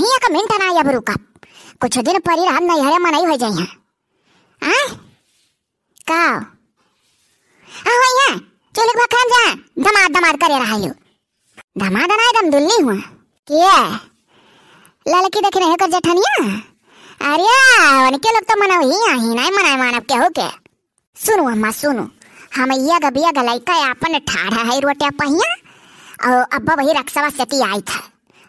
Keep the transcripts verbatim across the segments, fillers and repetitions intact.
एक मिनट ना अब रुका, कुछ दिन परी रहब नैहरे मनई होइ जइहैं। आय? का? आ हो यहाँ, चूल्ही के भखरम जा, दमाद दमाद करे रहा लो। दमाद ना एकदम दुल्ली हुआ। के? ललकी देखी नहीं ओकर जेठनिया? अरे, उनके लोग तो मनवही आही, नहीं मनाए मानब केहू के। सुनो अम्मा, सुनो, हम यग बियग लइका आपन ठाढ़ है रोटिया पहिया, और अब्बा वही रक्सवा सेती आई था।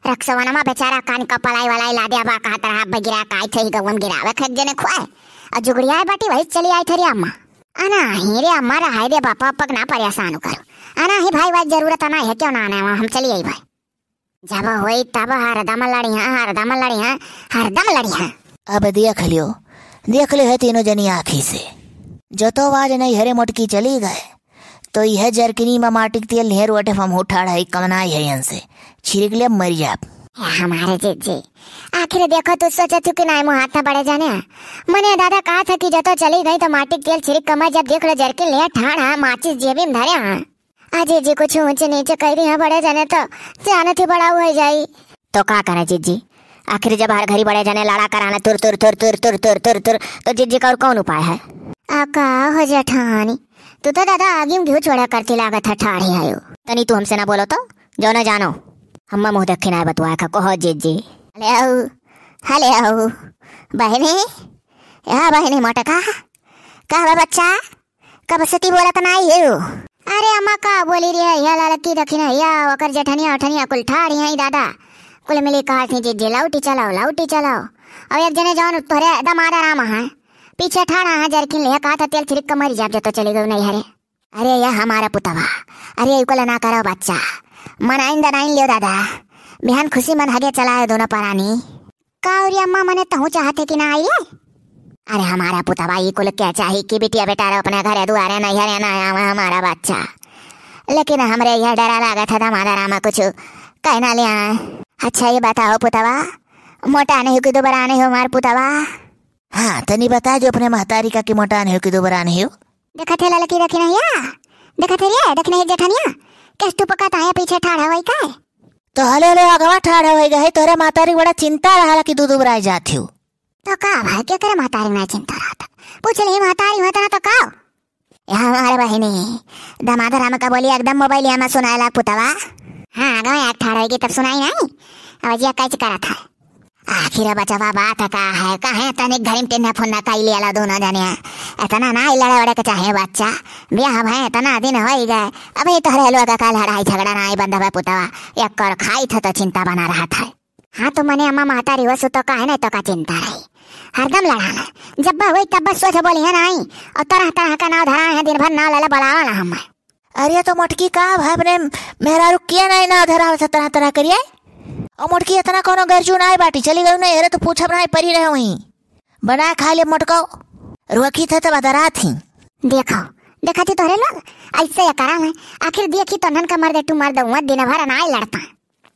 रक्सवनमा बेचारा कान का पलाई वलाई लादे, अब्बा कहत रहा, "अब्बा गिरा का आई थे, गवन गिरावे खेत जने खुआए।" और जुगड़ियाए बाटी वही चली आई थे रे अम्मा। अना ही रे अम्मा, रहाई दे बापा, पग ना परेशान करो। अना ही भाई, भाई जरूरत ना है, क्यों ना आने, हम चली आई भाई। जब होई तब हरदम लड़िया, हरदम लड़िया, हरदम लड़िया। अब देख लियो, देख लियो है तीनों जनी आँखी से। जतो आज नैहरे मोटकी चली गए, तो यह जरकिनी में माटी के तेल ढेर वटे हम उठाड़ है, कमनाई है इनसे। छिड़क ले मर जाब। ए हमारे जीजी, आखिर देखो तू सोचे तू कि नाई मुँह हाथ ना पड़े जाने। मने दादा कहा था कि जतो चली गई तो माटी के तेल छिड़क कमर जब देख लो जरकिन ले ठाड़ है, माचिस जेबी में धरे हैं। अजी जी, कुछ ऊंच नीच कह दिया बड़े जने तो जानत ही बड़ा होइ जाई। तो का करे जीजी, आखिर जब हर घड़ी बड़े जने लड़ा कराना तुर तुर तुर तुर तुर तुर तुर तुर, तो जीजी का और कौन उपाय है? आ का हो जेठानी, तू तो दादा आगी में घिउ छोड़ा करती लागत है ठाढ़ी आयो। तनी तू हमसे ना बोलो तो, जो ना जानो। हम्मा मुँह देखी ना बतुआ का कहो जीजी। हेलो, हेलो, बहनी, या बहनी मोटका, का बा बच्चा? कब से ती बोलत नाई हो? अरे अम्मा का बोली रे, या ललकी दखिना, या ओकर जेठनिया उठनिया कुल ठाड़ हैं दादा। कुल मिली कहा थी जीजी लौटी चलाओ, लौटी चलाओ। और एक जने जौन तोरे दमादा राम है, पीछे ठाड़ा है जरकिन ले, कहा था तेल छिड़क के मरी जाब जतो चली गई नैहरे। अरे या हमारा पुतवा, अरे इको ना करो बच्चा, मनाइन दनाइन लियो दादा, बिहान खुशी मन हगे चलाए दोनों परानी। का उरी अम्मा, मने तहूँ चाहते कि ना आइए? अरे हमारा पुतवा ई कुल क्या चाही कि बिटिया बेटा रहो अपने घरे दुआरे, नैहरे ना आवे हमारा बच्चा। लेकिन हमरे यह डरा लागत है दमादा रामा कुछ कहना ले आए। अच्छा ये बताओ पुतवा, मोटा नहीं हो कि दुबरा नहीं हो हमार पुतवा? हाँ, तनी बता जो अपने महतारी का कि मोटा नहीं हो कि दुबरा नहीं हो। देखत है ललकी दखिनहिया, देखत है रे दखिनहिया जेठनिया, केस टुपका ताया पीछे ठाढ़ हवई का? तो हले हले आगवा ठाढ़ होइ गए, तोहरे महतारी बड़ा चिंता रहला कि दूध उबराए जात हो। तो का भाई, के करे महतारी ना चिंता रहता? पूछ ले महतारी होता ना तो का? या हमारे बहिनी, दमाद राम का बोली एकदम मोबाइल में सुनाए लाग पुतवा। हाँ, आगवा एक ठाढ़ होगी तब सुनाई नहीं। अब ये कैसे करा था? आखिर बचवा बात का है, काहे तनिक घरी में टेन्हा फोन्हा काई लियाला दोनों जने? इतना ना ही लड़े वड़े के चाहे बच्चा, ब्याह भए इतना दिन होई गए, अबे तोहरे लोग का लड़ाई झगड़ा ना ही बंद हवे पुतवा, एक कर खाई था तो चिंता बना रहा था। हाँ तो मने अम्मा महतारी हो सु तो काहे नहीं तो का चिंता रही, हरदम लड़ाला, जब बा होई तब बस सोच बोली है नहीं, और तरह तरह का नाव धरा है, दिन भर नाव लेला बलावा ना हम। अरे तो मोटकी का भाई अपने मेहरारू किया ना ना धरा हो तरह तरह करिए। और मोटकी इतना कोनो गरजू ना बाटी, चली गई ना, अरे तो पूछब ना परी रहे वहीं। बना खा ले मोटको, रोकी थे तो बदरा थी। देखो, देखा थी तोहरे लोग, ऐसे या करा है। आखिर देखी तो नन का मर्द, तू मर्द हुआ, दिन भर ना लड़ता।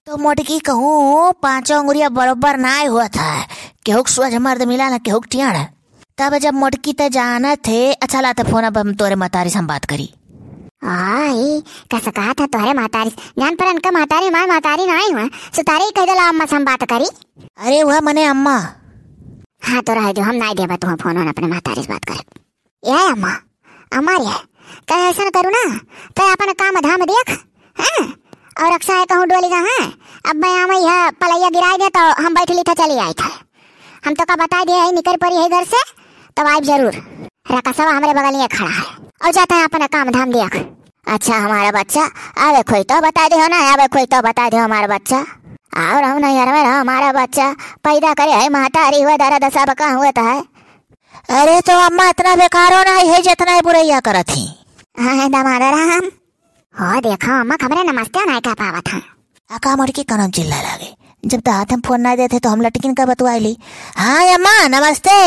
तो मोटकी कहूँ, पाँचों अंगुरिया बरोबर ना होत है, केहुक सोझ मर्द मिला ना, केहुक टियाड़। तब जब मोटकी ते जानत है, अच्छा लाते फोन, अब हम तोरे मतारी से हम बात करी। आई, कस कहा था तोहरे महतारी, जान पर इनका महतारी, हमार महतारी ना आई हुआ, सुतारे ही कह देला अम्मा से हम बात करी। अरे वह मने अम्मा। हाँ तो रह जो, हम ना देबा तुम फोन अपने महतारी से बात करे। ए अम्मा, अम्मा रे, तै ऐसन करू ना, तै अपन काम धाम देख, हैं? और अक्सा है कहूँ डोली गा, हैं? अब मैं आवे है पलैया गिराई दे तो हम बैठ ली था चली आई था। हम तो का बताई दे है निकर परी है घर से, तब आइब जरूर। रकसवा हमरे बगल में खड़ा है और जाता है अपना काम धाम देख। अच्छा हमारा बच्चा, आवे कोई तो बताई दे हो ना, आवे कोई तो बताई दे हो हमारा बच्चा। और हम नहीं हरवे ना हमारा बच्चा, पैदा करे है महतारी हुआ दर्द सब का हुआ तो है। अरे तो अम्मा इतना बेकारो ना है जितना ये बुरैया करत ही। हाँ है दामाद राम। हो देखो अम्मा खबरे नमस्ते ना कह पावत है। अका मोटकी कनम चिल्ला लागे, जब तो हाथ में फोन ना देते तो हम लटकिन का बतुआ ली। हाँ अम्मा नमस्ते।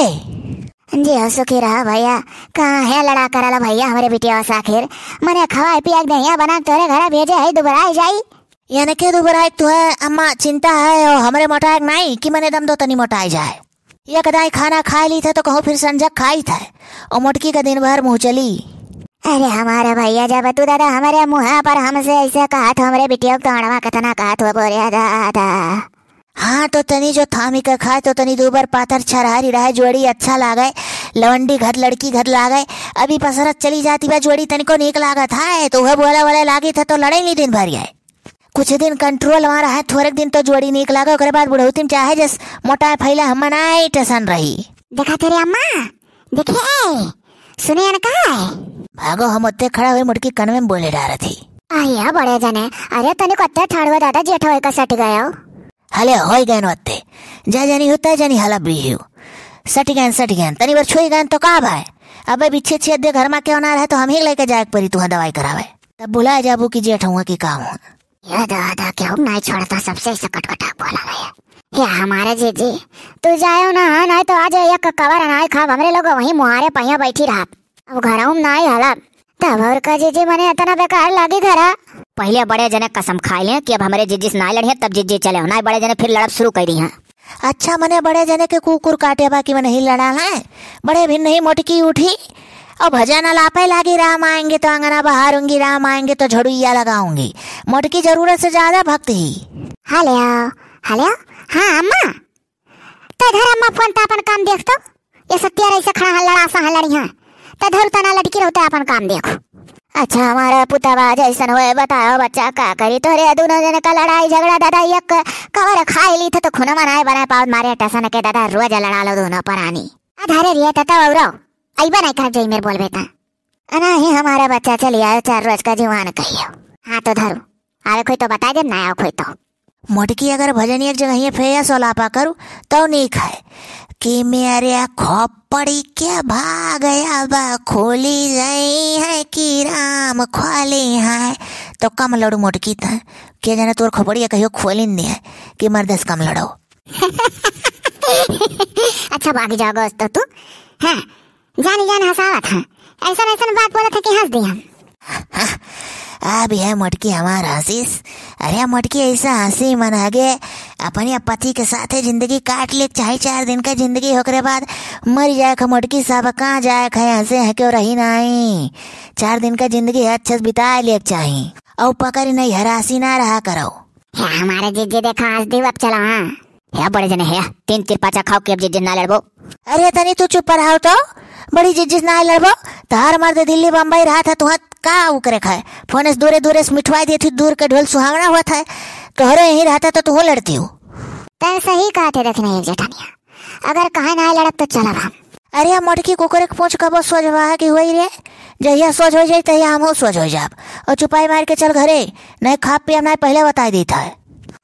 जी हो सुखी रहा भैया, कहाँ है लड़ा करला भैया हमरे बिटिया से आखिर? मने खवाए पिया के दहिया बना के तोरे घरा भेजे है, दुबराई जाई। यानी के दुबराई तू है अम्मा, चिंता है और हमरे मोटाए के नाई कि मने दम दो तनी मोटाई जाए। एक दाई खाना खाए ली था तो कहूँ फिर संझा खाई था और मोटकी का दिन भर मुँह चली। अरे हमारे भैया जब तू दादा हमारे मुँह पर हमसे ऐसे कहा तो हमरे बिटिया को तो अड़वा कितना कहा तो बोले दादा। हाँ, तो तनी जो थामी के खाए, तो तनी दू बार पातर छरहरी रहे, जोड़ी अच्छा लागे, लवंडी घर, लड़की घर लागे। अभी पसरत चली जाती बा, जोड़ी तनिको नीक लागत है, तो वह बोला वाला लागी था, तो लड़े नहीं दिन भर ये। कुछ दिन control वहाँ रहे, थोड़े दिन तो जोड़ी नीक लागे, ओकरे बाद बुढ़ौती में चाहे जस मोटा फैला हम नाई टसन रही। देखा तेरे अम्मा, देखे, सुने न का है? भागो, हम उत्ते खड़ा हुए मोटकी कनवे में बोले डारत ही। आया बड़े जने, अरे तनिक उत्ते ठाड़वा दादा, जेठ होए का सट गयो। हले होई गए न उत्ते, जा जानी होता है जानी हला भी हो। सट गए, सट गए, तनी बार छुई गए तो का भाई? अबे बिच्छे छेद दे घर में क्यों ना रहे तो हम ही लेके जाए परी तुहाँ दवाई करावे। तब भुला जाबू कि जेठ हुआ कि का हुआ। ये दादा, केहू नाई छोड़ता, सबसे ऐसे कटकटा बोला गया। हे हमारे जीजी, तू जायो ना, नाई तो आज एक कवर नाई खाब, हमरे लोग वहीं मुहारे पहिया बैठी रहब। अब घरऊ में नाई हलब, तब और का जीजी, मने इतना बेकार लागी घरा। पहिले बड़े जने कसम खाए लें कि अब हमरे जीजी से नाई लड़िए, तब जीजी चले हो, नाई बड़े जने फिर लड़ब शुरू कर दी हैं। अच्छा, मने बड़े जने के कुकुर काटे बा कि मने ही लड़ा है, बड़े भी नहीं मोटकी उठी। और भजन अलापे लागी, "राम आएंगे तो अंगना बहारूंगी, राम आएंगे तो झड़ुइया लगाऊंगी।" मोटकी जरूरत से ज्यादा भक्त ही। हेलो, हेलो, हाँ अम्मा, तो धर अम्मा फोन, तो अपन काम देख तो। ये सत्या रही से खड़ा है, लड़ा सा है, लड़ी है। तो धर तना लटकी रहते, अपन काम देखो। अच्छा, हमारा पुतवा जैसन होए, बताओ बच्चा का करी, तोहरे दोनों जने का लड़ाई झगड़ा, दादा एक कवर खाए ली थे तो खुनवा नाय बनाए पावत, मारे टसन के दादा रोज लड़ा लो दोनों परानी। अधारे रिया तता औरो, अइबा नहीं करब जई मेर बोलबे ता। अना ही हमारा बच्चा चली आयो, चार रोज का जवान कहियो। हाँ तो धरू, आवे कोई तो बताई दे, ना आओ कोई तो। मोटकी अगर भजन एक जगह ये फेया सोलापा करू, तो नहीं खाए कि मेरे खोपड़ी के भाग अब खोली गई है कि राम खोली है, तो कम लड़ू मोटकी त। के जाने तोर खोपड़ी कहियो खोली नहीं है कि मर्दस कम लड़ो। अच्छा, भाग जाओ दोस्त तू। हाँ, जानी जान हंसावत है। ऐसन ऐसन बात बोलत है कि हंस दी हम। अब यह मोटकी हमार हंसिस। अरे मोटकी, ऐसा हंसी मन आगे अपने पति के साथे जिंदगी काट ले, चाहे चार दिन का जिंदगी, ओकरे बाद मर जाए ख मोटकी, सब कहाँ जाए ख, हंसे है क्यों रही नहीं। चार दिन का जिंदगी है, अच्छे से बिता ले चाही। और पकड़ नहीं हरासी ना रहा करो। हे हमारे जीजी, देखा हंस दी, अब चला हाँ। हे बड़े जने हे, तीन तीर पाचा खाओ कि अब जीजी ना लड़बो। अरे तनी तू चुप रहो तो, बड़ी जीजी ना लड़बो। तहार मर्द दिल्ली बम्बई रहा था, तुहा का उकरे खाए, फोन से दूरे दूरे से मिठवाई देती, दूर के ढोल सुहावना हुआ था। तोहरो यहीं रहता तो तू लड़ती हो। तै सही कहा थे, देखने एक जेठनिया, अगर कहे ना लड़ब तो चलब हम। अरे मोटकी कुकुर के पूछ कबो सोझ हुआ है कि हुई रे, जहिया सोझ हो जाई तहिया हमहू सोझ हो जाब। और चुपाई मार के चल घरे, नहीं खा पिया नहीं पहले बताई देता है।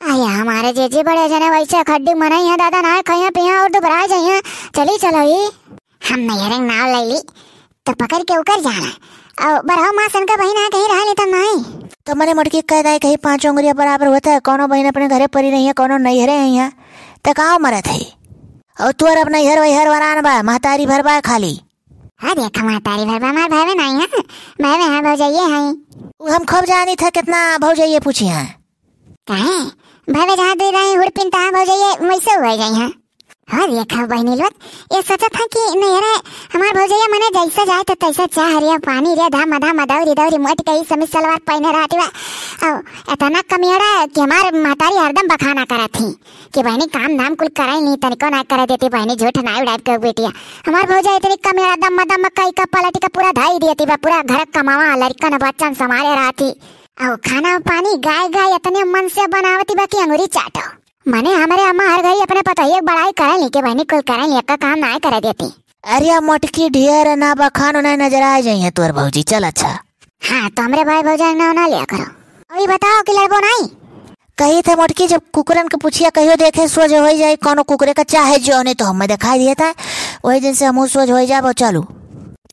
अरे हमारे जीजी बड़े जने वैसे खड्डी मनई है दादा, ना खाइया पिया और दुबरा जाइया। चली चलो ही। हम नैहरे नाव ले ली तो पकड़ के उकर जाना। और बरहो माँ सन का बहिन आ कहीं रहा लेता नहीं। तो मने मोटकी कह दाई कहीं पाँच उंगलियां बराबर होता है, कौनो बहिन अपने घरे परी रही है, कौनो नैहरे आई है, तो काव मरत है। और तोर अब नैहर वैहर वरान बा, महतारी भर बा खाली। हाँ देख महतारी भर बा, हमार भावे नहीं है, भावे है भौजाइये हैं। उ हम खूब जानी था कितना भौजाइये पूछी हैं। काहे? भावे जहाँ दे रहे हुड़पिन तहाँ भौजाइये वैसे हुआ जाई हैं। हाँ देखा बहनी लोग, ये सोचा था कि नहीं रे, हमार भौजैया मने जैसा जाए तो तैसा चाह रिया, पानी रे, धाम धाम दौरी दौरी मोट के ई समीज सलवार पहने रहती बा। और इतना कमियाड़ा कि हमार महतारी हरदम बखाना करत थी कि बहनी काम धाम कुल कराई नहीं, तनिको ना करे देती बहनी, झूठ ना उड़ाई के बेटिया। हमार भौजा इतनी कमियाड़ा दम दम कई का पलटी का पूरा धाई देती बा, पूरा घर कमावा, लड़कन बच्चन संभाले रहती। और खाना पानी गाय गाय इतने मन से बनावती बा कि अंगूरी चाटो। मने हमरे अम्मा हर घड़ी अपने पतोहिया के बड़ाई करे ली के बहनी कुल करे ली, एक्का काम नाय करे देती। अरे मोटकी ढेर ना बखानो, ना नजर आ जाई है तोर भौजी। चल अच्छा। हाँ, तो हमरे भाई भौजाई ना, ना लिया करो। अभी बताओ कि लड़बो नहीं। कही थे मोटकी, जब कुकुरन के पुछिया कहियो देखे सोझ हो जाए कोनो कुकुरे का, चाहे जो नहीं तो हमें दिखाई दिया था, वही दिन से हमहू सोझ हो जाब। चलू।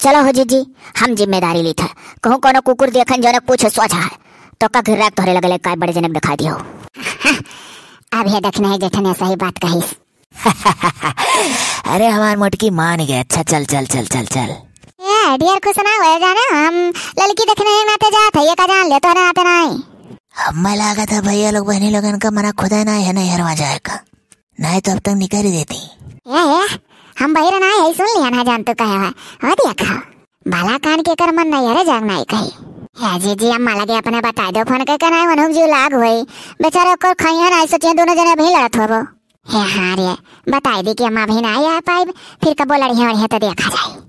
चलो हो जीजी, हम जिम्मेदारी ली था। कहूँ कोनो कुकुर देखन जो ने पूछ सोझ है तो का घिर्रा के तोहरे लगले काय बड़े जने दिखाई दियो। अब ये देखने है जेठने सही बात कही। अरे हमार मोटकी मान गए। अच्छा चल चल चल चल चल। ए ढेर खुश ना हुए जाने, हम लड़की देखने ही नाते जात है, ये का जान ले तोहरे नाते नहीं। हमें लागत है भैया लोग बहनी लोगन का मना खुदा ना है नैहरवा जाए का, नहीं तो अब तक निकल ही देती। ए, ए, हम बहिर ना है, सुन लिया ना जान तू कहे है। हो देखा, भला कान के कर मन नहीं अरे जाग नहीं कही। ए जीजी, अम्मा लगे अपने बताइ दो फोन कइके, नाहीं उनहू क जिउ लाग होई। बेचारे ओकर खइहन नाहीं, सोचिहन दुनो जने अबहीं लड़त होबो। हे हाँ रे, बताइ दी कि अम्मा अबहीं नाहीं आ पाइब, फिर कबो लड़िहैं ओड़िहैं त देखा जाई।